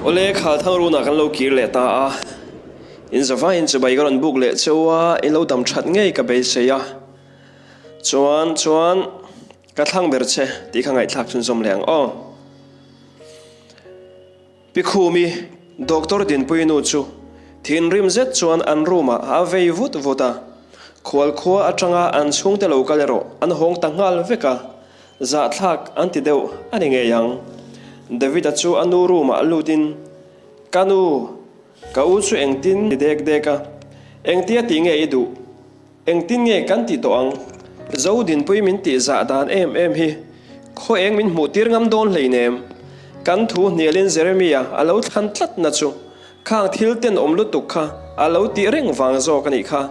Awle, Khalthang runah kan lo kir leh ta a, in zavaiin chibai ka rawn buk leh cheu a, in lo dam that ngei ka beisei a. Chuan, chuan, ka thlang ber che tih kha ngaihthlak chhunzawm leh ang aw. Pi Khumi, Doctor Dinpuii nu chu thinrim zet chuan an room ah a vei vut vut a, khual khua atanga an chhungte lo kal erawh an hawng ta nghal vek a, zahthlak an ti deuh a ni ngei ang. David-a chu a nu room ah lutin, Ka nu, ka u chu engtin ti dek dek a, engtia tih nge i duh? Engtin nge kan tih tawh ang? Zo Dinpui min tih zah dan em em hi khaw eng min hmuh tir ngam dawn hleinem. Kan thu hnialin Jeremia a lo thlan tlat na chu khang thil tenawm lutuk kha a lo tih reng vang zawk a nih kha.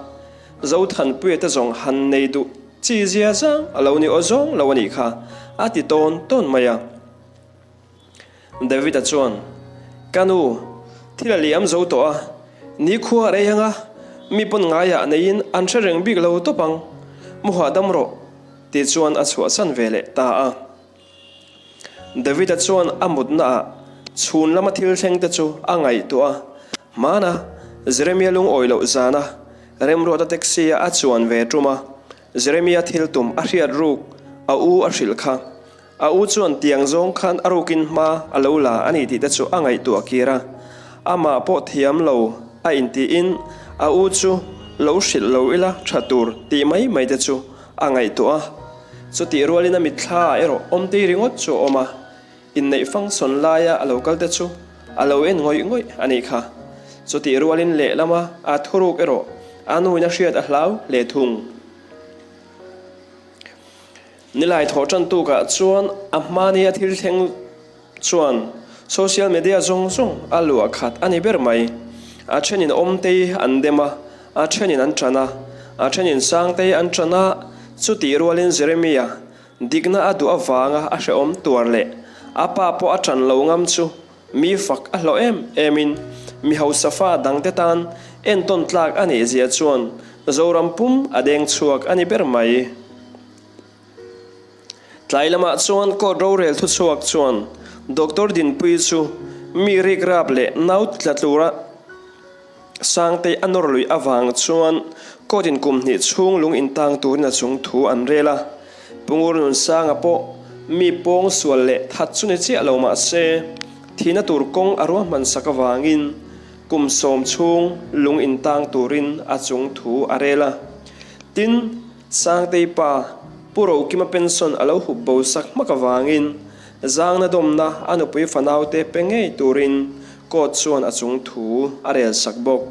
Zothanpuia te zawng han nei duh chi zia zang a lo ni aw zawng lo a nih kha a ti tawn tawn mai a. David-a chuan, Ka nu, thil a liam zo tawh a, nikhua a rei ang a, mi pawn ngaiah neiin an hre reng bik lo tawp ang, mu hahdam rawh, tih chuan a chhuahsan ve leh ta a. David-a chuan a mutnaah chhun lama thil thleng te chu a ngaihtuah a, hmana Jeremia lungawi loh zana Remruata taxi-a a chuan ve tum a, Jeremia thil tum a hriat ruk a u a hrilh kha. A u chuan tiang zawng khan a rukin hma a lo la a ni tih te chu a ngaihtuah kir a, amah pawh thiam lo a intiin a u chu lo hrilh lo ila tha tur tih mai mai te chu a ngaihtuah a. Chutih rualin a mitthla ah erawh awmtei ringawt chu a awm a, inneih function laia a lo kal te chu a lo en ngawih ngawih a nih kha. Chutih rualin lehlama a thuruk erawh a nuin a hriat a hlau hle thung. Nilai thawh tan tukah chuan a hmani a thil thleng chuan social media zawng zawng a luah khat a ni ber mai. A thenin awmtei an dem a, a thenin an tan a, a thenin sangtei an tan a, chutih rualin Jeremia dikna a duh avanga a hrehawm tuar leh a pa pawh a tan lo ngam chu mi fak a hlawh em emin mi hausa fa dangte tan entawn tlak a nih zia chuan Zoram pum a deng chhuak a ni ber mai. Tlai lamah chuan court rorel thuchhuak chuan Doctor Dinpuii chu mi rikrap leh nau tla tura Sangtei a nawr lui avang chuan court in kum hnih chhung lung intang turin a chung thu an rel a. Pu Ngur Nunsanga pawh mi pawng sual leh that chu ni chiah lo mah se thihna tur kawng a ruahman sak avangin Kum sawm chhung lung intang turin a chung thu a rel a. Tin, Sangtei pa, Pu Rokima pension a lo hup bo sak hmak avangin zangna dawmna a nupui fanaute pe ngei turin court chuan a chung thu a rel sak bawk.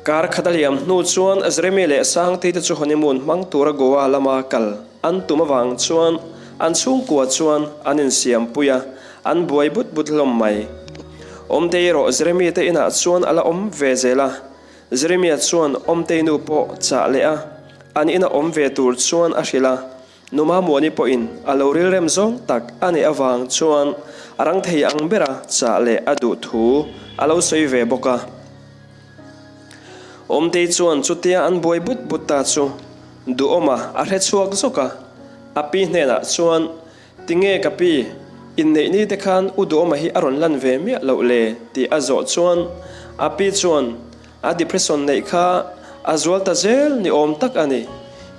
Kar khat a liam hnu chuan Jeremy leh Sangtei te chu honeymoon hmang tura Goa lama kal an tum avang chuan an chhungkua chuan an insiam pui a, an buai but but hlawm mai. Awmtei erawh Jeremy te inah chuan a la awm ve zel a, Jeremya chuan Awmtei nu pawh chah leh a, an ina awm ve tur chuan a hrilh a, Nu Mamuani pawhin a lo rilrem zawng tak a nih avang chuan a rang thei ang bera chah leh a duh thu a lo sawi ve bawk a. Awmtei chuan chutia an buai but but ta chu duhawma a hre chhuak zawk a, a pi hnenah chuan, Tinge ka pi, inneih ni te khan u duhawma hi a rawn lan ve miah loh le? tih a zawh chuan a pi chuan, A depression neih kha a zual ta zel ni awm tak a ni.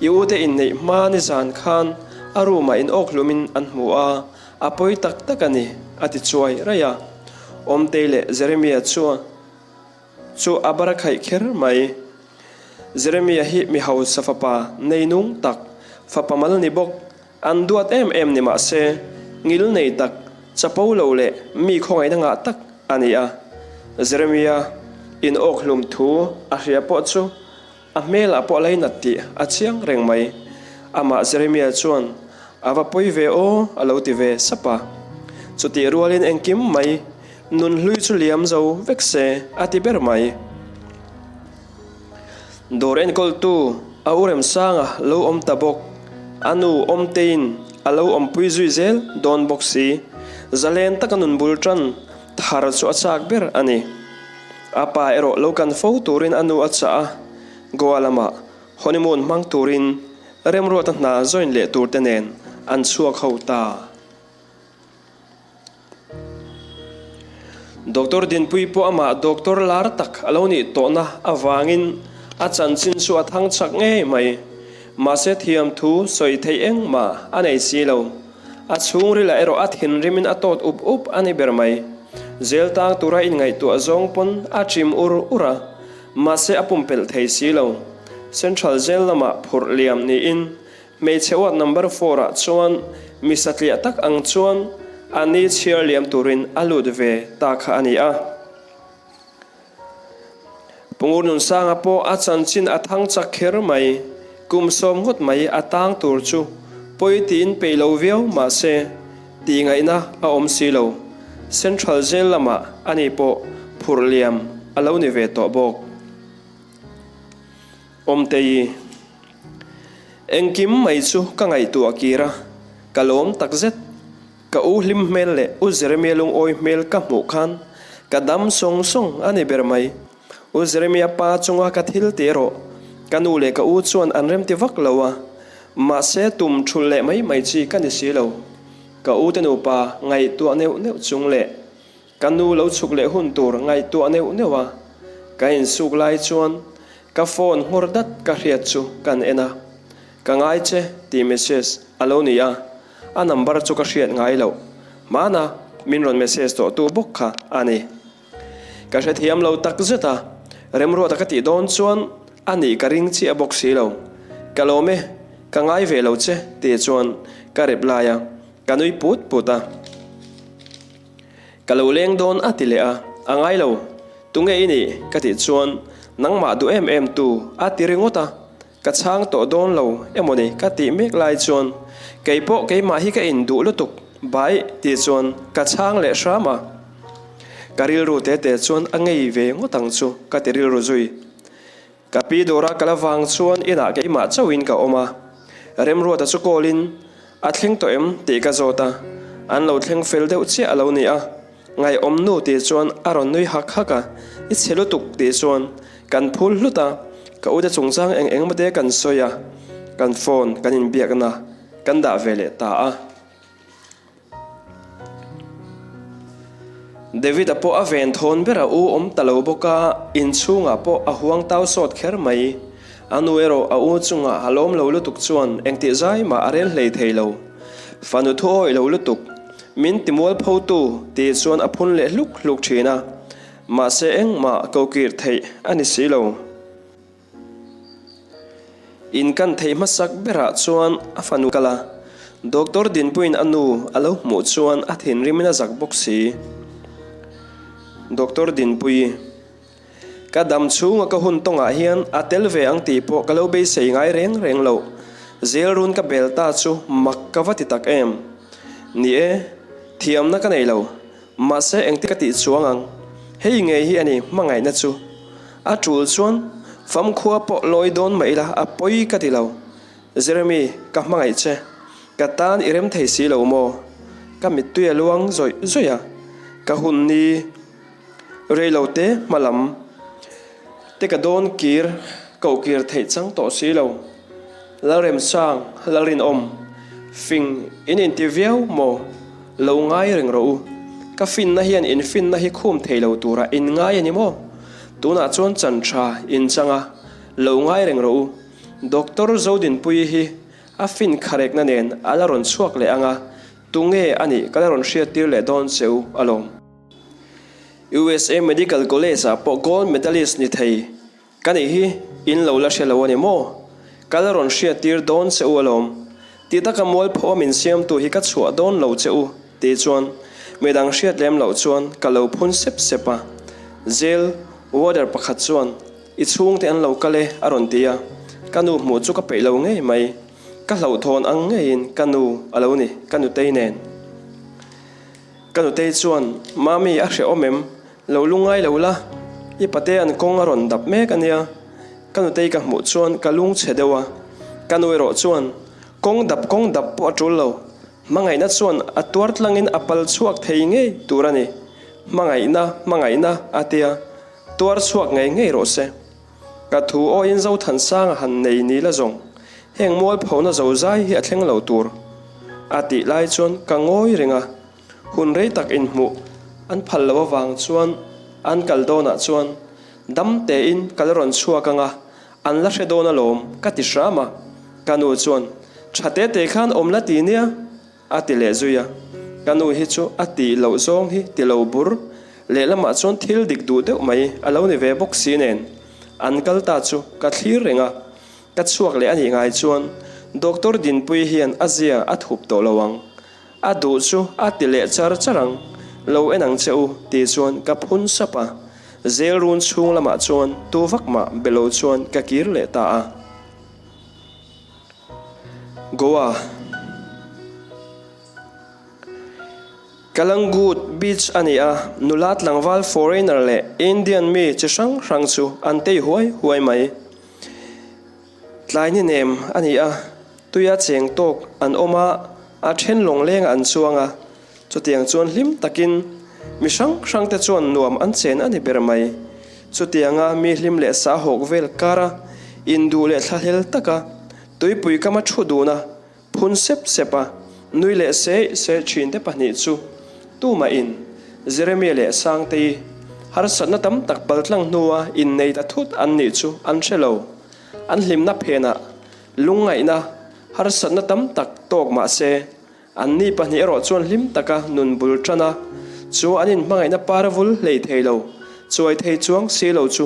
I u te inneih hma nizan khan a room ah in awk hlumin an hmu a, a pawi tak tak a ni, a ti chuai raih a. Awmtei leh Jeremia chuan chu a bar a khaih kher mai. Jeremia hi mi hausa fapa nei nung tak, fapa mal ni bawk, An duat em em ni mah se, ngil nei tak, chapo lo leh mi khawngaihna ngah tak a ni a. Jeremia in awk hlum thu a hria pawh chu a hmelah pawh a lainat tih a chiang reng mai. Amah Jeremia chuan a va pawi ve aw a lo ti ve sap a. Chutih rualin engkim mai nun hlui chu liam zo vek se a ti ber mai. Dawr enkawltu a u Remsanga lo awm ta bawk, a nu Awmteiin a lo awmpui zui zel dawn bawk si. Zalen taka nun bul tan thar chu a chak ber a ni. A pa erawh lo kan fo turin a nu a chah a, Goa lamah honeymoon hmang turin Remruata hna join leh turte nen an chhuak ho ta. Doctor Dinpuii pawh amah doctor lar tak a lo nih tawhna avangin a chanchin chu a thang chak ngei mai. Mahse thiamthu sawi theih engmah a nei si lo. A chhungrilah erawh a thinrimin a tawt up up a ni ber mai. Zel tang tura inngaihtuah zawng pawn a chim ur ur a, mahse a pumpelh thei si lo. Central Jail lamah phurh liam niin hmeichhe ward number four ah chuan mi satliah tak ang chuan a ni chhiar liam turin a lut ve ta kha a ni a. Pungur Nunsanga pawh a chanchin a thang chak kher mai. Kum sawm ngawt mai a tang tur chu pawi tiin peih lo viau mah se tih ngaihna a awm si lo. Central Jail lamah ani pawh phurh liam a lo ni ve tawh bawk. Awmtei, Engkim mai chu ka ngaihtuah kir a, ka lawm takzet. Ka u hlim hmel leh U Jeremia lungawi hmel ka hmuh khan ka dam sawng sawng a ni ber mai. U Jeremia pa chunga ka thil ti erawh ka nu leh ka u chuan an remti vak lo a, mahse tum thulh leh mai mai chi ka ni si lo. Ka u te nupa ngaihtuah neuh neuh chung leh ka nu lo chhuk leh hun tur ngaihtuah neuh neuh a, ka insuk lai chuan ka phone nghawr dat ka hriat chu kan en a, Ka ngai che tih message a lo ni a. A number chu ka hriat ngai loh. Hmana min rawn message tawh tu bawk kha a ni. Ka hrethiam lo tak zet a, remruata ka tih dawn chuan a nih ka ring chiah bawk si lo. Ka lawm e, ka ngai ve lo che tih chuan ka reply a, ka nui put put a. Ka lo leng dawn a ti leh a, a ngai lo, tunge i nih ka tih chuan nangmah duh em em tu a ti ringawt a, Ka chhang tawh dawn lo emawni ka tih mek lai chuan kei pawh keimah hi ka induh lutuk bai tih chuan ka chhang leh hram a. Ka rilru te te chuan a ngei ve ngawt ang chu ka ti rilru zui. Ka pi dawra ka la vang chuan inah keimah chauhin ka awm a. Remruata chu call in a thleng tawh em tih ka zawt a, an lo thleng fel deuh chiah a lo ni a. Ngaihawm nu tih chuan a rawn nui hak hak a, I chhe lutuk tih chuan kan phul hlut a, ka ute chungchang eng eng mate kan sawi a, kan phone kan inbiakna kan dah ve leh ta a. David-a pawh a ven thawn ber a u awm ta lo bawk a, inchhungah pawh a huang tau sawt kher mai. A nu erawh a u chungah a lawm lo lutuk chuan engtih zai mah a rel hlei thei lo. Fanu thu awih lo lutuk, min timualphotu tih chuan a phun leh hluk hluk thin a, mahse engmah kokir theih a ni si lo. In kan theih hmasak berah chuan a fanu kal a, Doctor Dinpuiin a nu a lo hmuh chuan a thinrimin a zak bawk si. Doctor Dinpui. Ka dam chhunga ka hun tawngah hian a tel ve ang tih pawh ka lo beisei ngai reng reng lo. Zel run ka bel ta chu mak ka va ti tak em. Ni e, thiamna ka nei lo. Mahse engti ka tih chuang ang. Hei ngei hi a ni hmangaihna chu. A tul chuan famkhua pawh lawi dawn mah ila a pawi ka ti lo. Jeremy, ka hmangaih che. Ka tan i rem thei si lo maw? Ka mittui a luang zawih zawih a. Ka hun ni. Reilote hma lam te ka dawn kir koh kir theih chang tawh si lo. Lalremsang, Lalrinawm, fing in inti viau maw? Lo ngai reng rawh u. Ka finna hian in finna hi khum thei lo tura in ngai a ni maw? Tunah chuan chan tha in chang a, lo ngai reng rawh u. Doctor Zodinpuii hi a fin kharekna nen a la rawn chhuak leh ang a, tunge a nih ka la rawn hriattir leh dawn che u alawm. USA Medical College ah pawh gold medalist ni thei ka nih hi in lo la hre lo a ni maw? Ka la rawn hriattir dawn che u alawm. Ti taka mualpho a min siamtu hi ka chhuah dawn lo che u tih chuan midang hriat lem loh chuan ka lo phun sep sep a. Jail warder pakhat chuan i chhungte an lo kal e a rawn ti a, ka nu hmuh chu ka peih lo ngei mai. Ka hlauhthawn ang ngeiin ka nu a lo ni, ka nutei nen. Ka nutei chuan, Mami, a hrehawm em? Lo lungngai lo la, i pate an kawng a rawn dap mek a nia. Ka nutei ka hmuh chuan ka lung chhe deuh a. Ka nu erawh chuan, Kawng dap kawng dap pawh a tul lo. Hmangaihna chuan a tuar tlangin a pal chhuak thei ngei tur a ni. Hmangaihna, hmangaihna, a tia. Tuar chhuak ngei ngei rawh se. Ka thu awiin Zothansanga han nei ni la zawng, heng mualphona zozai hi a thleng lo tur a tih lai chuan ka ngawi reng a, hun rei tak inhmuh. An phal loh avang chuan an kal dawnah chuan dam tein ka la rawn chhuak ang a, an la hre dawn alawm ka ti hram a. Ka nu chuan, Tha te te khan awm la ti nia? a ti leh zui a. Ka nu hi chu a tih loh zawng hi ti lo bur, lehlamah chuan thil dik duh deuh mai a lo ni ve bawk si nen an kal ta chu ka thlir reng a. Ka chhuak leh a nih ngai chuan Doctor Dinpuii hian a zia a thup tawh lo ang. A duh chu a ti leh char char ang, lo en ang che u ti chuan ka phun sap a. Zel run chhung lamah chuan tu vak mah be lo chuan ka kir leh ta a. Goa. Kalangut Beach a ni a, nula tlangval foreigner leh Indian mi chi hrang hrang chu an tei huai huai mai. Tlai ni nem a ni a, tuia cheng tawk an awm a, a then lawng lengah an chuang a, chutiang chuan hlim takin mi hrang hrang te chuan nuam an chen a ni ber mai. Chutianga mi hlim leh sa hawk vel kara induh leh thlahlel taka tuipui kama thu dun a, Phun sep sep a, nui leh seih seih thin te pahnih chu tumahin Jeremia leh Sangtei harsatna tam tak paltlang hnua innei ta thut an nih chu an hre lo. An hlimna phenah lungngaihna harsatna tam tak tawk mah se, anni pahnih erawh chuan hlim taka nun bul tan a, chu an inhmangaihna par vul hlei thei lo, chuai thei chuang si lo chu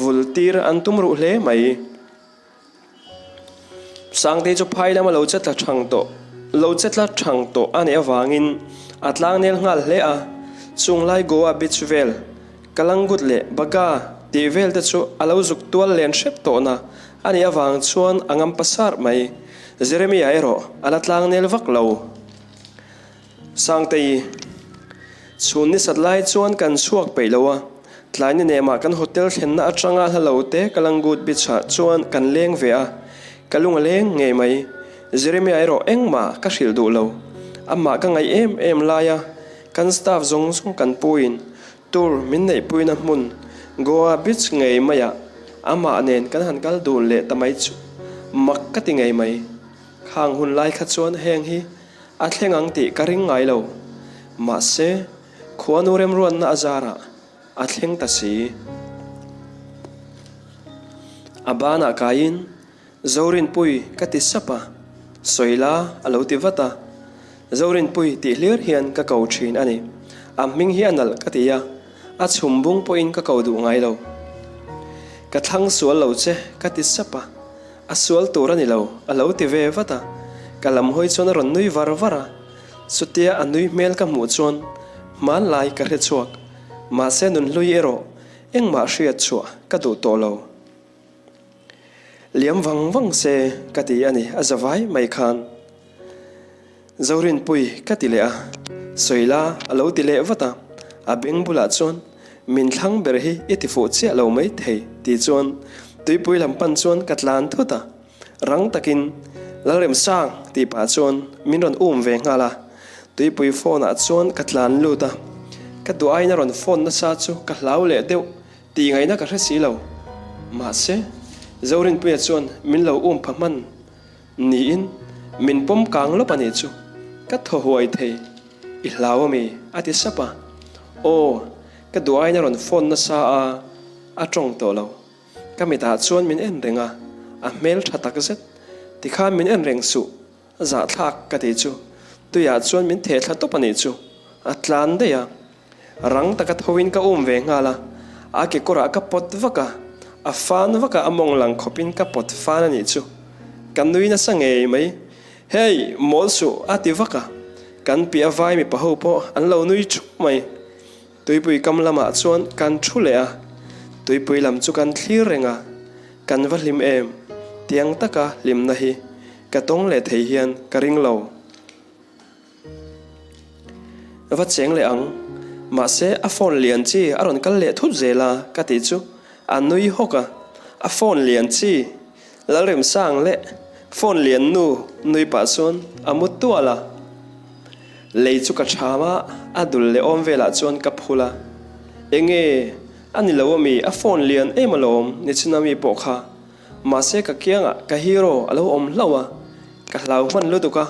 vul tir an tum ruh hle mai. Sangtei chu phai lama lo che tla thang tawh lo che tla thang tawh a nih avangin a tlangnel nghal hle a, chunglai Goa beach vel, Kalangut leh Baga tih vel te chu a lo zuk tual len hrep tawhna a nih avang chuan a ngam pasar mai. Jeremia erawh a la tlangnel vak lo. Sangtei, Chhun ni sat lai chuan kan chhuak peih lo a, tlai ni nemah kan hotel thlenna atanga hla lo te Kalangut Beach ah chuan kan leng ve a, ka lung a leng ngei mai. Jeremia erawh engmah ka hrilh duh lo. Amah ka ngaih em em laia kan staff zawng zawng kan puiin tour min neihpuina hmun Goa Beach ngei maiah amah nen kan han kal dun leh ta mai chu mak ka ti ngei mai. Khang hun lai kha chuan heng hi A thleng ang tih ka ring ngai lo. Mahse, khuanu remruatna a zarah a thleng ta si. A banah kaiin, Zorinpui ka ti sap a, sawi la a lo ti vat a. Zorinpui tih hlir hian ka ko thin a ni. A hming hi a nalh ka ti a, a chhum bung pawhin ka ko duh ngai lo. Ka thlang sual lo che ka ti sap a. A sual tur a ni lo, a lo ti ve vat a. Ka lam hawi chuan a rawn nui var var a. Chutia a nui hmel ka hmuh chuan hmanlai ka hre chhuak. Mahse nunhlui erawh engmah hriat chhuah ka duh tawh lo. Liam vang vang se ka ti a ni a za vai mai khan. Zorinpui ka ti leh a, Sawila a lo ti leh vat a, a beng bulah chuan min thlang ber hi i ti fuh chiah lo mai thei tih chuan tuipui lam pan chuan ka tlan thut a, rang takin Lalremsang tih pah chuan min rawn um ve nghal a, tuipui phone ah chuan ka tlan lut a, ka duh aiin a rawn phone nasa chu ka hlau leh deuh tih ngaihna ka hre si lo, mahse Zorinpuia chuan min lo um pha hman. Niin, min pawm kang lawp a nih chu, ka thaw huai thei, i hlau a mi? a ti sap a. Aw, ka duh aiin a rawn phone nasa a, a tawng tawh lo. Ka mitah chuan min en reng a, a hmel tha tak zet. Tikhan min en reng suh, zahthlak ka ti chu. Tuiah chuan min theh thla tawp a nih chu, a tlan daih a. Rang taka thoin ka um ve nghal a, a kekawrah ka pawt vak a, a fan vak a, a mawng lang khawpin ka pawt fan a nih chu. Ka nui nasa ngei mai. Hey, mawl suh a ti vak a, kan piah vai mipa ho pawh an lo nui thup mai. Tuipui kam lamah chuan kan thu leh a, tuipui lam chu kan thlir reng a, kan va hlim em, tiang taka hlimna hi ka tawng leh thei hian ka ring lo. Va cheng leh ang. Mahse, a phone lian chi a rawn kal leh thut zel a ka tih chu a nui hawk a. A phone lian chi Lalremsang leh phone lian nu nui pah chuan a mu tual a. Lei chu ka cham a, a dul leh awm velah chuan ka phul a. Enge a ni lo ami a phone lian em alawm nichina mi pawh kha. Mahse ka kiangah ka hero a lo awm hlauh a, ka hlau hman lutuk a.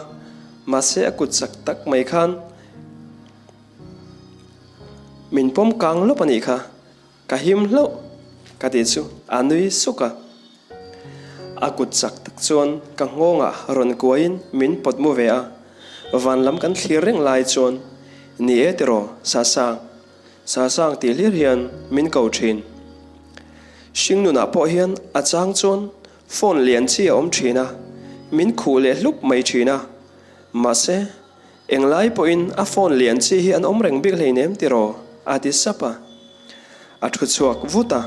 Mahse a kut chak tak mai khan. Min pawm kang lawp a nih kha, ka him hlauh ka tih chu a nui suk a. A kut chak tak chuan ka nghawngah rawn kuaiin min pawt mu ve a, van lam kan thlir reng lai chuan, Ni e tiraw, Sasang, Sasang tih hlir hian min ko thin. Hringnunah pawh hian a chang chuan phone lian chi a awm thin a, min khuh leh hlup mai thin a. Mahse, englai pawhin a phone lian chi hi an awm reng bik hleinem tiraw? a ti sap a. A thu chhuak vut a,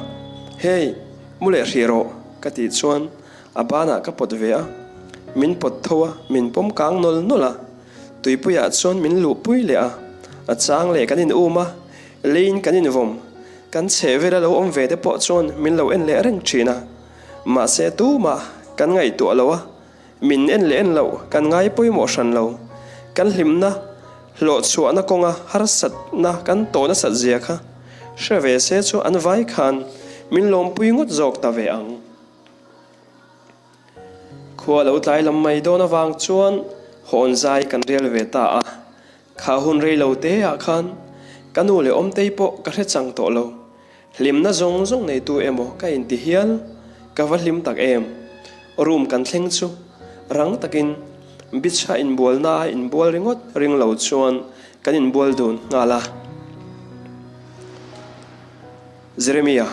Hey, mu leh hrih rawh ka tih chuan a banah ka pawt ve a. Min pawt tho a, min pawm kang nawl nawl a. Tuipuiah chuan min luhpui leh a, a chang leh kan in um a, leiin kan invawm. Kan chheh vela lo awm ve te pawh chuan min lo en leh reng thin a. Mahse tumah kan ngaihtuah lo a, min en leh en loh kan ngai pawimawh hran lo. Kan hlimna hlawhchhuahna kawnga harsatna kan tawh nasat zia kha hre ve se chu an vai khan min lawmpui ngawt zawk ta ve ang. Khua lo tlai lam mai dawn avang chuan hawn zai kan rial ve ta a, kha hun rei lo te ah khan ka nu leh awmtei pawh ka hre chang tawh lo. Hlimna zawng zawng neitu emaw ka inti hial, ka va hlim tak em. Room kan thleng chu rang takin beach a inbualna a inbual ringawt ring lo chuan kan inbual dun nghal a. Jeremia.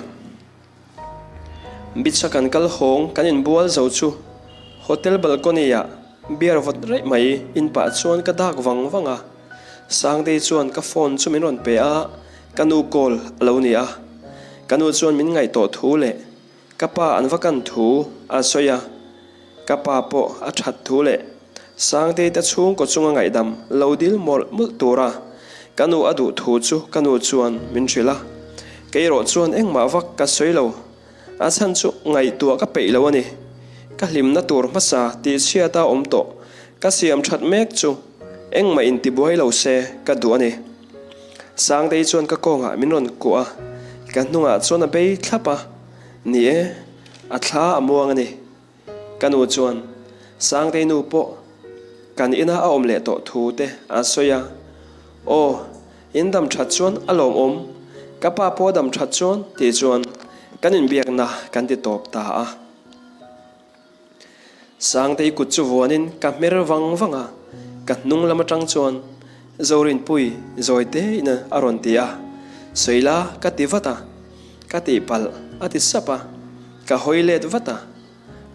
Beach a kan kal hawng kan inbual zo chu hotel balcony ah beer vawt raih mai in pah chuan ka dak vang vang a, Sangtei chuan ka phone chu min rawn pe a, ka nu call a lo ni a, ka nu chuan min ngaih tawh thu leh ka pa an va kan thu a sawi a, ka pa pawh a that thu leh Sangtei te chhungkaw chunga ngaihdam lo dil mawlh mawlh tura ka nu a duh thu chu ka nu chuan min hrilh a, kei erawh chuan engmah vak ka sawi lo, a chhan chu ngaihtuah ka peih lo a ni. Ka hlimna tur hmasa tih chhiata awm tawh ka siam that mek chu engmah intibuai lo se ka duh a ni. Sangtei chuan ka kawngah min rawn kuah a, ka hnungah chuan a bei thlap a, ni e, a thla a muang a ni. Ka nu chuan Sangtei nu pawh kan ina a awm leh tawh thu te a sawi a, Aw, in dam that chuan a lawmawm, ka pa pawh a dam that chuan tih chuan kan inbiakna kan ti tawp ta a. Sangtei kut chu vuanin ka hmer vang vang a, ka hnung lam atang chuan Zorinpui zawi tein a rawn ti a, Sawi la ka ti vat a. Ka tihpalh a ti sap a, ka hawi let vat a,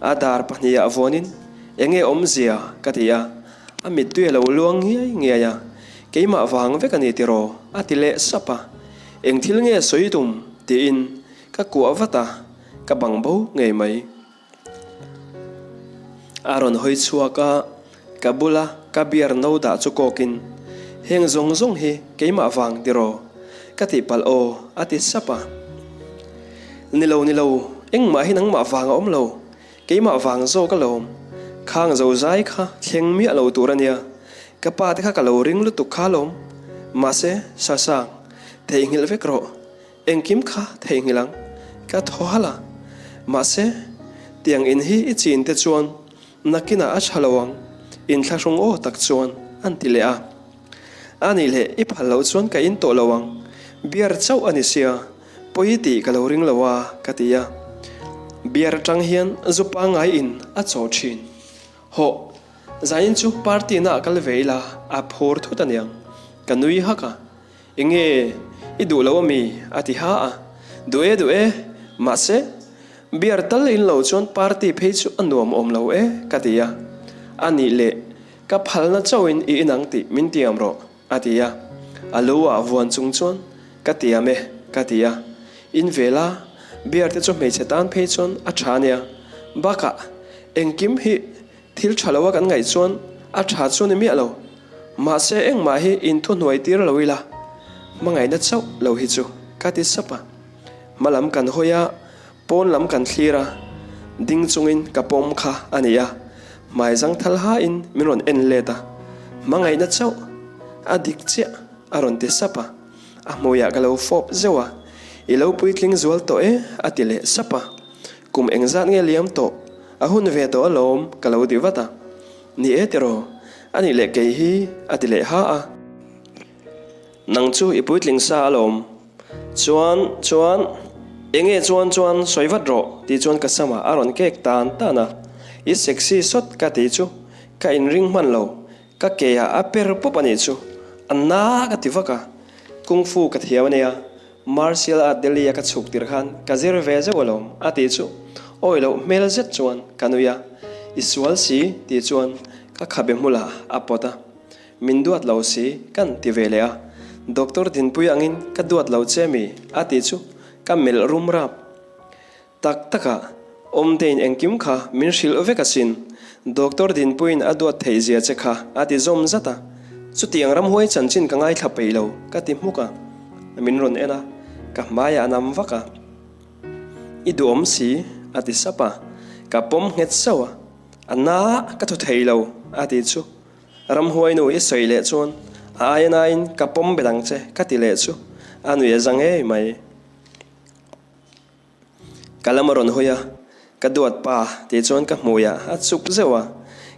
a dar pahnihah vuanin eng nge awmzia ka ti a, a mittui a lo luang ngiai ngiai a, keimah vang vek a ni tiraw a ti leh sap a, eng thil nge sawi tum tiin ka kuah vat a, ka bang bo ngei mai. A rawn hawi chhuak a, ka bula ka beer no dah chu kawkin, Heng zawng zawng hi keimah vang tiraw? Ka tihpalh aw, a ti sap a. Ni lo, ni lo, engmah hi nangmah vang a awm lo, keimah vang zawk alawm. Khang zozai kha thleng miah lo tur a nia, ka pa te kha ka lo ring lutuk kha alawm. Mahse, Sasang, theihnghilh vek rawh. Engkim kha theihnghilh ang, ka thaw halh a. Mahse, tiang in hi i chin te chuan nakinah a tha lo ang, inthlahrung aw tak chuan an ti leh a. A nih leh i phal loh chuan ka in tawh lo ang, beer chauh a ni sia, pawi tih ka lo ring lo a, ka ti a. Beer atang hian zu pangngai in a chaw thin. Hawh, zanin chu party na ah kal ve ila a phur thut aniang, ka nui hak a. Enge i duh lo ami? a ti ha a. Duh e duh e, mahse beer tal in lo chuan party phei chu a nuam awm lo e ka ti a. A nih leh ka phalna chauhin i inang tih min tiam rawh a ti a. A lu ah vuan chung chuan ka tiam e ka ti a. In vela beer te chu hmeichhe tan phei chuan a tha ania. Bakah engkim hi Thil tha lo a kan ngaih chuan a tha chu ni miah lo. Mahse engmah hi inthuhnuai tir lo ila, hmangaihna chauh lo hi chu ka ti sap a. Hma lam kan hawi a, pawn lam kan thlir a, ding chungin ka pawm kha a ni a, hmai zang thal hain min rawn en let a, hmangaihna chauh a dik chiah a rawn ti sap a, a hmuiah ka lo fawp zeuh a, I lo puitling zual tawh e a ti leh sap a. Kum engzat nge liam tawh? A hun ve tawh alawm ka lo ti vat a. Ni e tiraw? A nih leh kei hi a ti leh ha a. Nang chu i puitling sa alawm. Chuan, chuan, enge chuan chuan sawi vat rawh tih chuan ka samah a rawn kek tan tan a. I sexy sawt ka ti chu ka inring hman lo, ka ke ah a per pawp a nih chu. A na ka ti vak a, Kung Fu ka thiam a nia, Martial Art Delhi a ka chhuk tir khan ka zir ve zeuh alawm a tih chu awi loh hmel zet chuan ka nui a, I sual si tih chuan ka khabe hmulah a pawt a. Min duat lo si kan ti ve leh a, Doctor Dinpui angin ka duat lo che mi? a ti chu ka melh rum rap. Tak takah, Awmtein engkim kha min hrilh vek asin, Doctor Dinpuiin a duat theih zia che kha a ti zawm zat a. Chutiang ramhuai chanchin ka ngaithla peih lo ka ti hmuk a, min rawn en a, ka hmaiah a nam vak a. I duhawm si a ti sap a, ka pawm nghet sauh a, a na ka thaw thei lo a ti chu. Ramhuainu i sawi leh chuan a aia nain ka pawm bet ang che ka ti leh chu a nui a za ngei mai. Ka lam a rawn hawi a, ka duat pa tih chuan ka hmuiah a chuk zeuh a,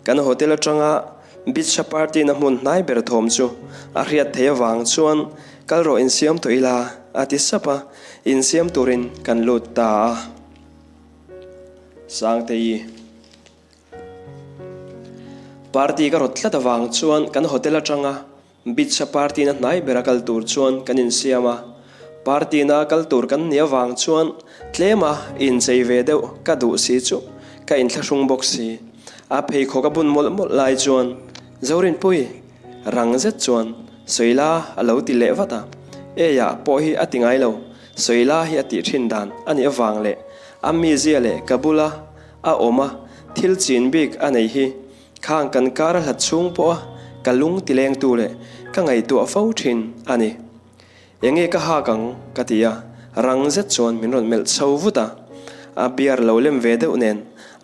kan hotel atanga Beach-a party na hmun hnai ber thawm chu a hriat theih avang chuan kal rawh insiam tawh ila a ti sap a, insiam turin kan lut ta a. Sangtei. Party ka rawt tlat avang chuan kan hotel atanga Beach-a party na hnai bera kal tur chuan kan insiam a. Party na kal tur kan nih avang chuan tlema inchei ve deuh ka duh si chu ka inthlahrung bawk si. A pheikhawk a bun mawlh mawlh lai chuan Zorinpui rang zet chuan Sawila a lo ti leh vat a. Eiah pawh hi a ti ngai lo, Sawila hi a tih thin dan a nih avang leh a mizia leh ka bula A awm a, thil chin bik a nei hi. Khang kan kar a hlat chhung pawh a ka lung ti lengtu leh ka ngaihtuah fo thin a ni. Enge ka hak ang ka ti a, rang zet chuan min rawn melh chho vut a. A beer lo lem ve deuh nen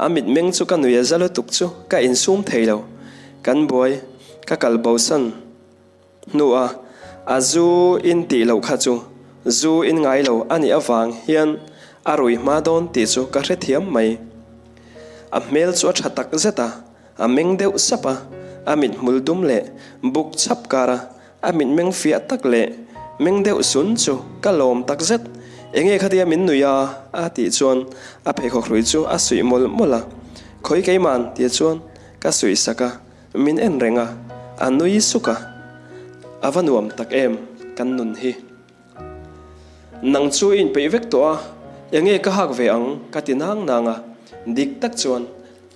a mitmeng chu ka nui a za lutuk chu ka insum thei lo. Kan buai, ka kal bosan. Hnua a zu in tih loh kha chu zu in ngai lo a nih avang hian a rui hma dawn tih chu ka hrethiam mai. A hmel chu a tha tak zet a, a meng deuh sap a, a mithmul dum leh buk chhap kar a, a mitmeng fiah tak leh meng deuh sun chu ka lawm tak zet. Enge khatia min nui a? a tih chuan a pheikhawk hrui chu a suih mawlh mawlh a. Khawi keiman tih chuan ka suih sak a. Min en reng a, a nui suk a, a va nuam tak em kan nun hi. Nang chu i inpeih vek tawh a, enge ka hak ve ang ka ti nang nang a, dik tak chuan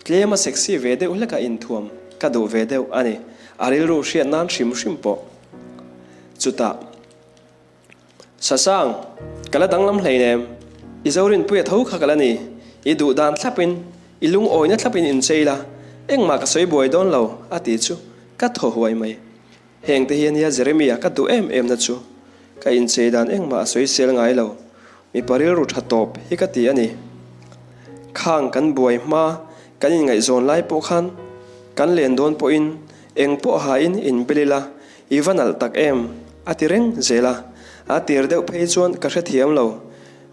tlem a sexy ve deuh hlek a inthuam ka duh ve deuh a ni, a rilru hriat nan hrim hrim pawh. Chutah. Sasang, ka la danglam hleinem, i Zorinpuia tho kha ka la ni, i duh dan thlapin, i lungawina thlapin inchei la, engmah ka sawi buai dawn lo, a ti chu ka thaw huai mai. Hengte hi ania Jeremia ka duh em em na chu, ka inchei dan engmah a sawi sel ngai lo, mipa rilru tha tawp hi ka ti a ni. Khang kan buai hma kan inngaihzawn lai pawh khan kan len dawn pawhin eng pawh hain inbel ila, I va nalh tak em? a ti reng zel a, a tir deuh phei chuan ka hrethiam lo.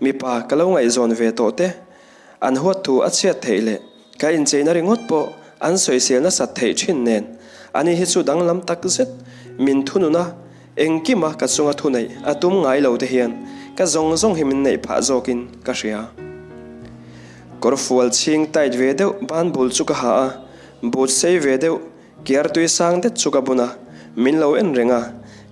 Mipa ka lo ngaihzawn ve tawh te, an huat thu a chhiat theih leh ka incheina ringawt pawh an sawisel nasat theih thin nen, ani hi chu danglam tak zet min thunun a, engkima ka chunga thu neih a tum ngai lo te hian ka zawng zawng hi min neih phah zawkin ka hria. Kawrfual chhing tight ve deuh banbul chu ka ha a, boot sei ve deuh Kiar tui sang det chu ka bun a, min lo en reng a.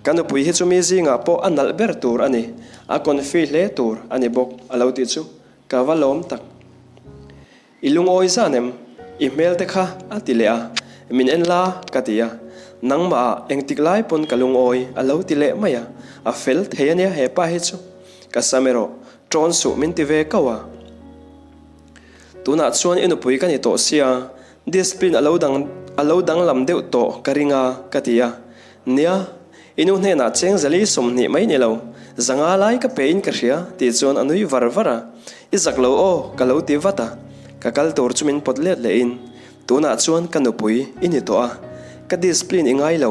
Ka nupui hi chu mi zingah pawh a nalh ber tur a ni, a confi hle tur a ni bawk a lo tih chu ka va lawm tak. I lungawi zan em? I hmel te kha a ti leh a, min en la ka ti a, nangmah ah engtik lai pawn ka lungawi a lo ti leh mai a, a fel thei a nia he pa hi chu. Ka sam erawh ṭawn suh min ti ve kau a. Tunah chuan i nupui ka ni tawh sia, Discipline a lo dang a lo danglam deuh tawh ka ring a, ka ti a. Nia, i nu hnenah cheng zali 20 mai ni lo, zanga lai ka pe in ka hria, tih chuan a nui var var a. I zak lo aw, ka lo ti vat a. Ka kal tur chu min pawt let leh in, tunah chuan ka nupui i ni tawh a, ka discipline i ngai lo,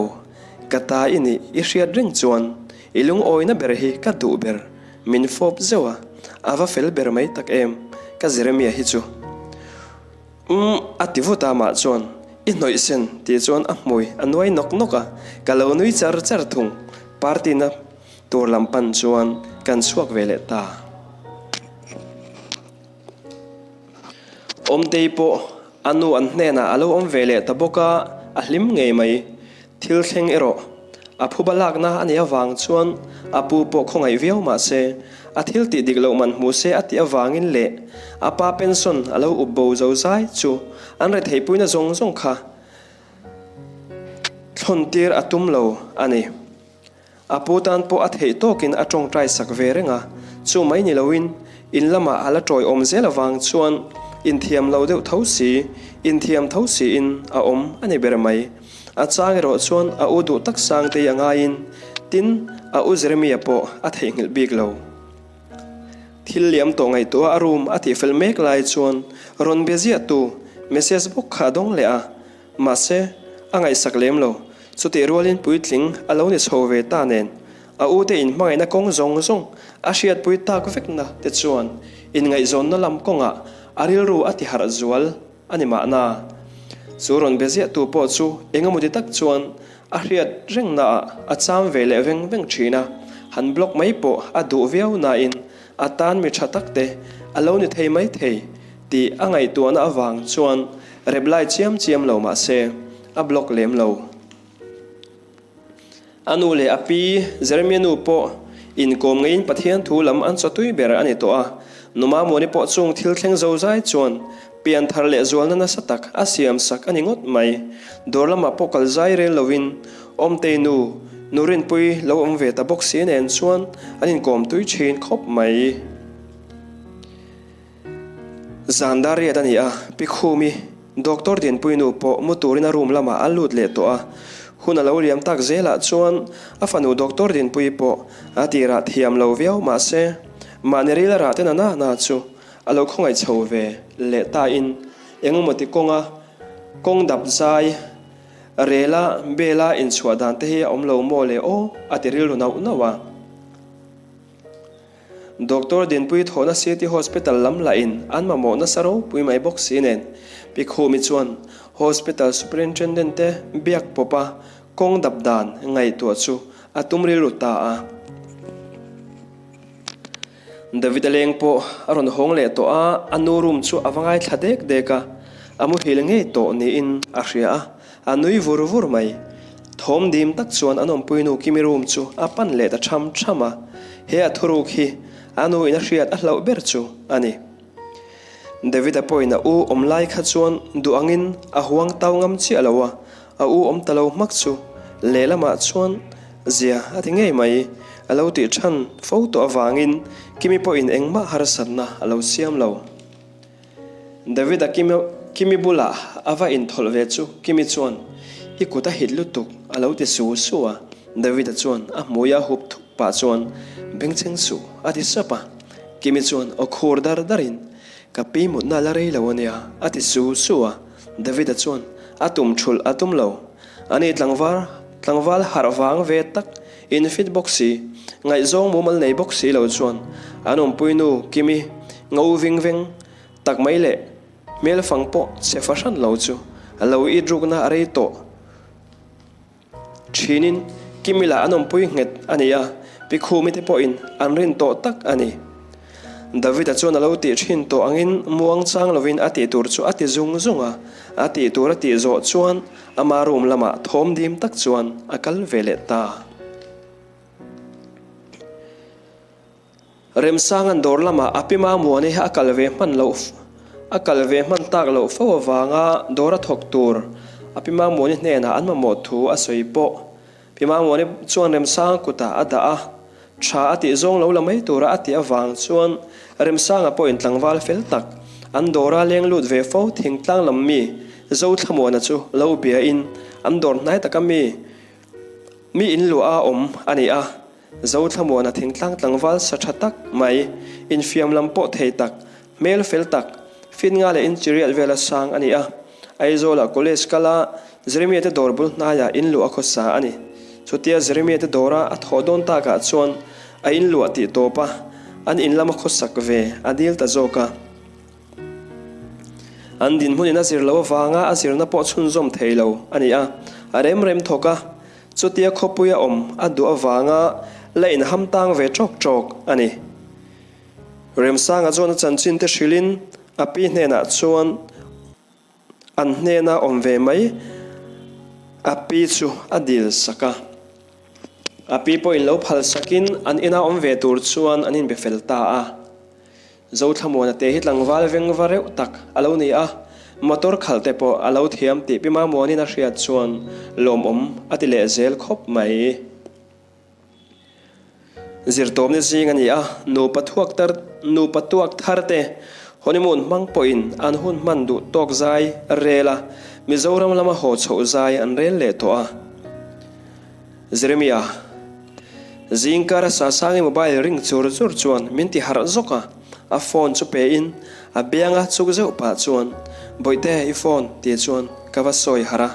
ka ta i nih i hriat reng chuan i lungawina ber hi ka duh ber, min fawp zeuh a, a va fel ber mai tak em, ka Jeremia hi chu. Umm, a ti vut a mah chuan i hnawih sen tih chuan a hmui a nuai nawk nawk a, ka lo nui char char thung. Party na tur lam pan chuan kan chhuak ve leh ta. Awmtei pawh a nu an hnenah a lo awm ve leh ta bawk a, a hlim ngei mai. Thil thleng erawh a phuba lakna a nih avang chuan a pu pawh khawngaih viau mah se, a thil tih dik loh man hmu se a tih avangin leh a pa pension a lo up bo zo zai chu an retheihpuina zawng zawng kha thlawntir a tum lo a ni. A pu tan pawh a theih tawkin a tawngtai sak ve reng a, chu mai ni loin in lamah a la tawi awm zel avang chuan inthiam lo deuh tho si, inthiam tho siin a awm a ni ber mai. A chang erawh chuan a u duh tak Sangtei a ngaiin, tin, a u Jeremia pawh a theihnghilh bik lo. Thil liam tawh ngaihtuah a room a tihfel mek lai chuan rawn be ziahtu message bawk kha a dawng leh a, Mahse, a ngaihsak lem lo. Chutih rualin puitling a lo ni chho ve ta nen, a ute inhmangaihna kawng zawng zawng a hriatpui tak vekna te chuan inngaihzawnna lam kawngah a rilru a tiharh zual a ni mahna. Chu rawn be ziahtu pawh chu engemaw ti tak chuan a hriat rengnaah a cham ve leh veng veng thin a, han block mai pawh a duh viau nain a tan mi tha tak te a lo ni thei mai thei tih a ngaihtuahna avang chuan Reply chiam chiam lo mah se, a block lem lo. A nu leh a pi, Jeremia nu pawh inkawm ngeiin Pathian thu lam an chawtui ber a ni tawh a. Nu Mamuani pawh chung thil thleng zo zai chuan pian thar leh zualna nasa tak a siam sak a ni ngawt mai. Dawr lamah pawh kal zai rel loin Awmtei nu, Nu Rinpui lo awm ve ta bawk si nen chuan an inkawm tui thin khawp mai. Zan dar riat a ni a, Pi Khumi, Doctor Dinpui nu pawh mu turin a room lamah a lut leh tawh a. Hun a lo liam tak zelah chuan a fanu Doctor Dinpui pawh a tirah thiam lo viau mah se, mahni ril a rah te na na na chu a lo khawngaih chho ve leh ta in engemaw ti kawnga kawng dap zai rela bela inchhuah dan te hi a awm lo maw le aw a ti rilru nauh nauh a. Doctor Dinpui thawhna City Hospital lam lahin an mamawh nasa ropui mai bawk si nen, Pi Khumi chuan Hospital Superintendent te biak pawpa kawng dap dan ngaihtuah chu a tum rilru ta a. David-a leng pawh a rawn hawng leh tawh a, a nu room chu a va ngaithla dek dek a, a muhil ngei tawh niin a hria a. A nui vur vur mai. Thawm dim tak chuan an awmpuinu Kimi room chu a pan leh ta tham tham a, he a thuruk hi a nu in a hriat a hlauh ber chu a ni. David-a pawhin a u awm lai kha chuan duh angin a huang tau ngam chiah lo a, a u awm ta lo hmak chu lehlamah chuan zia a ti ngei mai. A lo tih than fo tawh avangin Kimi pawhin engmah harsatna a lo siam lo. David-a Kimi bulah a va inthawlh ve chu Kimi chuan, I kut a hit lutuk, a lo ti su su a. David-a chuan a hmui a hup thup pah chuan, Bengchheng suh, a ti sap a. Kimi chuan aw khur dar darin, Ka pi mutna la rei lo a nia, a ti su su a. David-a chuan a tum thulh a tum lo. Ani tlangval, tlangval harh vang ve tak, infit bawk si, ngaihzawng mumal nei bawk si lo chuan an awmpuinu Kimi ngo ving veng tak mai leh hmel fang pawh chhe fahran lo chu a lo it rukna a rei tawh thinin Kimi lah an awmpui nghet a ni a, Pi Khumi te pawhin an rin tawh tak a ni. David-a chuan a lo tih thin tawh angin muang chang lovin a tih tur chu a ti zung zung a, a tih tur a tih zawh chuan ama room lamah thawm dim tak chuan a kal ve leh ta. Remsanga'n dawr lamah a pi Mamuani a kal ve hman loh a kal ve hman tak loh fo avanga dawr a thawk tur a pi Mamuani hnenah an mamawh thu a sawi pawh Pi Mamuani chuan Remsanga kutah a dah a, tha a tih zawng lo la mai tura a tih avang chuan Remsanga pawhin tlangval fel tak, an dawra leng lut ve fo thingtlang lam mi Zothlamuana chu lo biain an dawr hnai taka mi mi in luah a awm a ni a. Zothlamuana thingtlang tlangval sa tha tak mai, infiam lam pawh thei tak, hmel fel tak, fit nga leh inchi riat vela sang a ni a. Aizawlah college kal a, Jeremia te dawr bul hnaiah in luah a khawsa a ni. Chutia Jeremia te dawra a thawh dawn takah chuan a in luah tih tawp a, an in lama khawsak ve a dil ta zawk a. An dinhmunin a zir lo avanga a zirna pawh chhunzawm thei lo a ni a, a rem rem thawk a. Chutia khawpuia awm a duh avanga la inham tang ve ṭawk ṭawk a ni. Remsanga chuan a chanchin te hrilhin a pi hnenah chuan an hnena awm ve mai a pi chu a dil sak a. A pi pawhin lo phal sakin an ina awm ve tur chuan an inbe fel ta a. Zothlamuana te hi tlangval vengva reuh tak a lo ni a, motor khalh te pawh a lo thiam tih Pi Mamuanin a hriat chuan lawmawm a ti leh zel khawp mai. Zirtawmna zing a ni a, nupa thuak tar nupa tuak thar te honeymoon hmang pawhin an hun hman duh tawk zai rel a, Mizoram lama haw chhoh zai an rel leh tawh a. Jeremia, Zingkar a Sasangi mobile ring chur chur chuan min ti harh zawk a, a phone chu pe in a bianga chuk zeuh pah chuan, Bawihte i phone tih chuan ka va sawi harh a,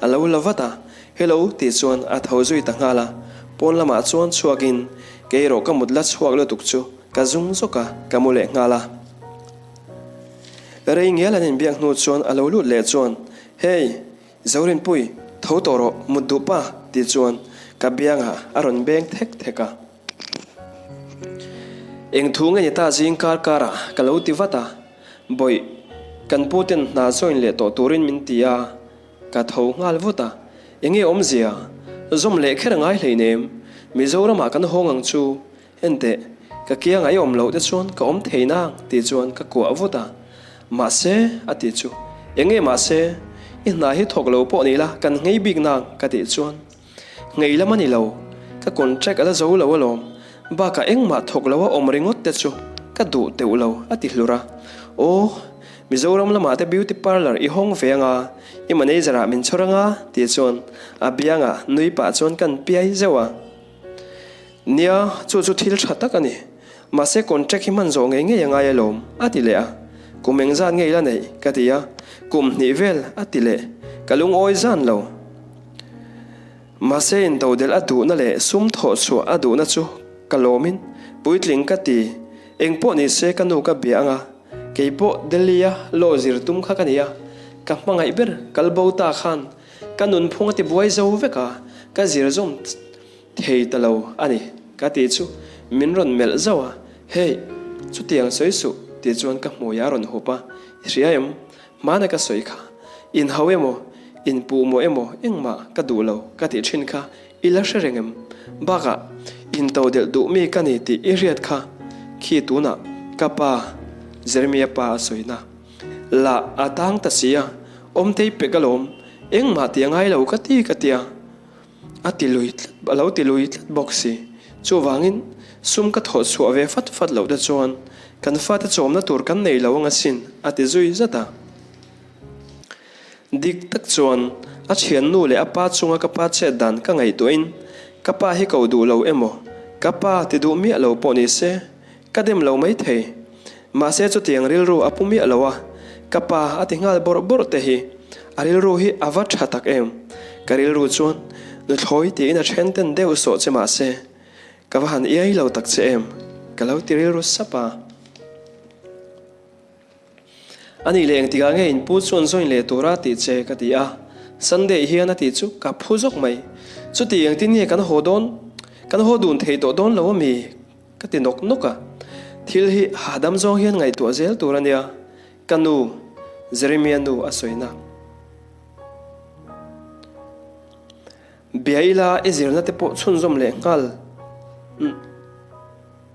a lo la vat a, Hello tih chuan a tho zui ta nghal a, pawn lamah chuan chhuak in kei erawh ka mut la chhuak lutuk chu ka zum zawk a, ka mu leh nghal a. Rei ngial an inbiak hnu chuan a lo lut leh chuan, Hey! Zorinpui, tho tawh rawh, mut duh pa, tih chuan ka biangah a rawn beng thek thek a. Eng thu nge ni ta zing kar karah ka lo ti vat a, Bawih, kan pu ten hna join leh tawh turin min ti a, ka tho nghal vut a, enge awmzia, zawm leh kher a ngai hleinem, Mizoramah kan hawng ang chu, Enteh, ka kiangah i awm loh te chuan ka awm thei nang tih chuan ka kuah vut a. Mahse, a ti chu, Eng nge mahse, i hna hi thawk lo pawh ni la, kan nghei bik nang ka tih chuan, Nghei lam a ni lo, ka contract a la zo lo alawm, bakah engmah thawk lo a awm ringawt te chu ka duh teuh lo a ti hlur a. Aw, Mizoram lamah te beauty parlour i hawng ve anga, i manager ah min chhawr anga tih chuan a biangah nui pah chuan kan piai zeuh a. Nia, chu chu thil tha tak a ni. Mahse contract hi hman zawh ngei ngei a ngai alawm, a ti leh a. Kum engzat ngei la neih? ka ti a. Kum hnih vel, a ti leh. Ka lungawi zan lo. Mahse intodelh a duhna leh sum thawh chhuah a duhna chu ka lawmin puitling ka ti. Engpawh ni se ka nu ka bia anga, kei pawh Delhi-a law zir tum kha ka ni a. Ka hmangaih ber kalbo ta khan ka nunphung a ti buai zo vek a, ka zir zawm Thei ta lo a ni, ka ti chu min rawn melh zauh a, Hey, chutiang sawi suh tih chuan ka hmui a rawn hup a, I hria em? Hmana ka sawi kha, inhau emaw, inpuh maw emaw engmah ka duh lo ka tih thin kha i la hre reng em? Bakah, into delh duh mi ka ni tih i hriat kha, khi tunah ka pa, Jeremia pa a sawina lah a tang ta si a, Awmtei pek alawm, engmah tih a ngai lo ka ti ka tia. A ti lui tlat, a lo ti lui tlat bawk si. Chuvangin, sum ka thawh chhuah ve fat fat loh te chuan kan fate chawmna tur kan nei lo ang asin, a ti zui zat a. Dik tak chuan, a thiannu leh a pa chunga ka pa chet dan ka ngaihtuahin, ka pa hi ko duh lo emaw, ka pa ti duh miah lo pawh ni se, Ka dem lo mai thei. Mahse chutiang rilru a pu miah lo a, ka pa a ti nghal bawrh bawrh te hi a rilru hi a va tha tak em. Ka rilru chuan nuthlawi tiin a then ten deuh sawh che mahse ka va han iai lo tak che em ka lo ti rilru sap a. A nih leh engtikah nge in pu chuan join leh tura tih che ka ti a, Sunday hian a tih chu ka phu zawk mai. Chuti engtin nge kan haw dawn, kan haw dun thei tawh dawn lo ami? Ka ti nawk nawk a, thil hi hahdam zawng hian ngaihtuah zel tur a nia, ka nu, Jeremia nu a sawina. Bia ila i zirna te pawh chhunzawm leh nghal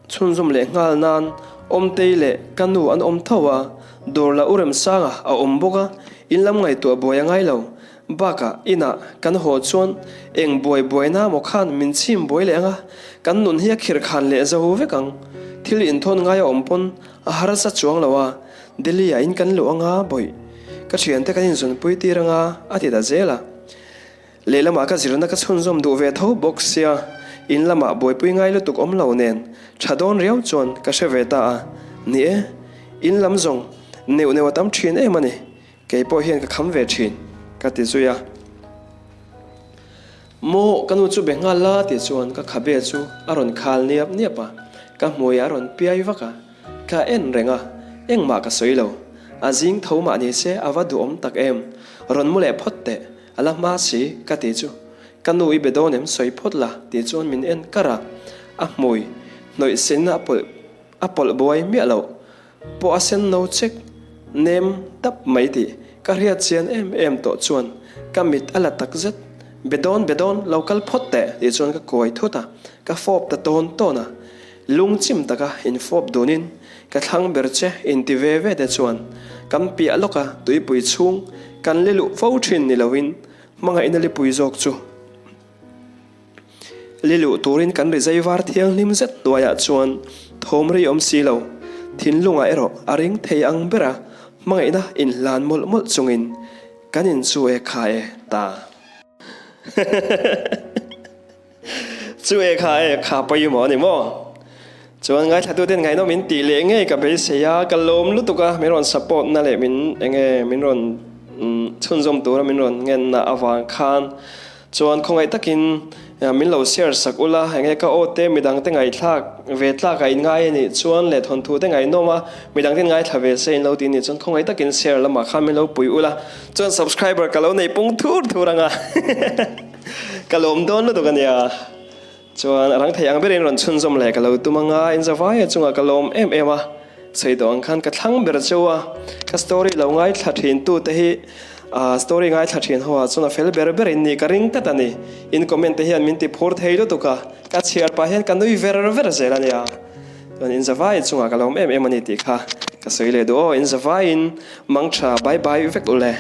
chhunzawm leh nghal nan Awmtei leh ka nu an awm tho a, dawr la u Remsanga a awm bawk a, in lam ngaihtuah buai a ngai lo. Bakah inah kan haw chuan eng buai buaina maw khan min chhim buai leh anga, kan nun hi a khirh khan leh zo vek ang. Thil inthawn ngai a awm pawn a harsa chuang lo a, Delhi ah in kan luh anga bawih ka thiante kan inzunpui tir anga a ti ta zel a. Lehlamah ka zirna ka chhunzawm duh ve tho bawk sia, in lamah buaipui ngai lutuk awm lo nen tha dawn riau chuan ka hre ve ta a, ni e, in lam zawng neuh neuh a tam thin em a ni. Kei pawh hian ka kham ve thin, ka ti zui a. Maw, ka nu chu be nghal la tih chuan ka khabe chu a rawn khal niap niap a, ka hmui a rawn piai vak a, ka en reng a, engmah ka sawi lo. A zing tho mah ni se a va duhawm tak em, rawn mu leh phawt teh, a la hma si, ka ti chu. Ka nu i be dawn em sawi phawt la tih chuan min en kar a, a hmui hnawih senna a pawlh a pawlh buai miah loh pawh a sen no chek nem dap mai tih ka hriat chian em em tawh chuan ka mit a la tak zet. Be dawn be dawn lo kal phawt teh tih chuan ka kuai thut a, ka fawp ta tawn tawn a. Lungchim taka infawp dunin ka thlang ber che inti ve ve te chuan kan piah lawka tuipui chhung kan li luh fo thin ni loin hmangaihna lipui zawk chu li luh turin kan ri zai var thianghlim zet hnuaiah chuan thawm ri awm si lo. Thinlungah erawh a ring thei ang bera hmangaihna inhlan mawlh mawlh chungin kan inchu e kha e ta. Chu e kha e, kha pawimawh a ni maw? Chuan ngaithlatuten ngaihnawm in tih leh ngei ka beisei a, ka lawm lutuk a, min rawn support na leh min eng nge min rawn chhunzawm tura min rawn ngenna avang khan chuan khawngaih takin min lo share sak ula, eng nge ka aw te midang te ngaihthlak ve tlak a inngai a nih chuan leh thawnthu te ngaihnawm a midang ten ngaithla ve se in lo ti a nih chuan khawngaih takin share lamah khan min lo pui ula, chuan subscriber ka lo nei pung thur thur ang a. Ka lawm dawn lutuk a nia. Chuan a rang thei ang berin rawn chhunzawm leh ka lo tum anga in zavaia chungah ka lawm em em a. Sawi tawh ang khan ka thlang ber cheu a, ka story lo ngaithla thin tu te hi ah story ngaithla thin ho ah chuan a fel ber ber in nih ka ring tlat a ni. In comment te hian min ti phur thei lutuk a, ka chhiar pah hian ka nui ver ver zel a nia. Chuan in zavai chungah ka lawm em em a ni tih kha ka sawi leh duh aw, in zavaiin mangtha bye bye vek ule.